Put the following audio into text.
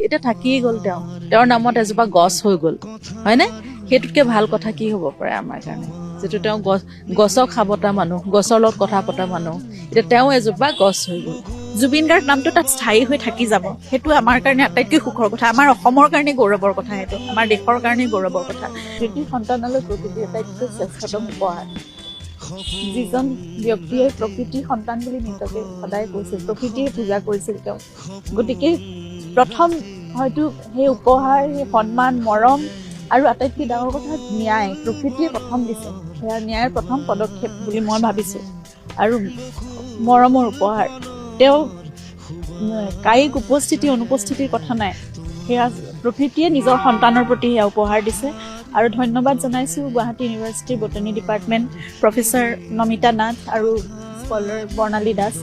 এতিয়া থাকিয়ে গ'ল তেওঁ। তেওঁৰ নামত এজোপা গছ হৈ গ'ল, হয়নে? সেইটোতকে ভাল কথা কি হ'ব পাৰে আমাৰ কাৰণে? যিটো তেওঁ গছ, গছক সাবতা মানুহ, গছৰ লগত কথা পতা মানুহ, এতিয়া তেওঁ এজোপা গছ হৈ গ'ল। জুবিন গাৰ্গ নামটো তাত স্থায়ী হৈ থাকি যাব, সেইটো আমাৰ কাৰণে আটাইতকৈ সুখৰ কথা। আমাৰ অসমৰ কাৰণে গৌৰৱৰ কথা সেইটো, আমাৰ দেশৰ কাৰণে গৌৰৱৰ কথা। কৃতি সন্তানলৈ প্ৰকৃতিৰ আটাইতকৈ শ্ৰেষ্ঠতম উপহাৰ। যিজন ব্যক্তিয়ে প্ৰকৃতিৰ সন্তান বুলি নিজকে সদায় কৈছিল, প্ৰকৃতিৰ পূজা কৰিছিল তেওঁ, গতিকে প্ৰথম হয়তো সেই উপহাৰ, সেই সন্মান, মৰম আৰু আটাইতকৈ ডাঙৰ কথা ন্যায় প্ৰকৃতিয়ে প্ৰথম দিছে। সেয়া ন্যায়ৰ প্ৰথম পদক্ষেপ বুলি মই ভাবিছোঁ আৰু মৰমৰ উপহাৰ। তেওঁ কায়িক উপস্থিতি অনুপস্থিতিৰ কথা নাই, সেয়া প্ৰকৃতিয়ে নিজৰ সন্তানৰ প্ৰতি সেয়া উপহাৰ দিছে। আৰু ধন্যবাদ জনাইছোঁ গুৱাহাটী ইউনিভাৰ্চিটিৰ botany department, professor Namita Nath আৰু স্কলাৰ বৰ্ণালী দাস।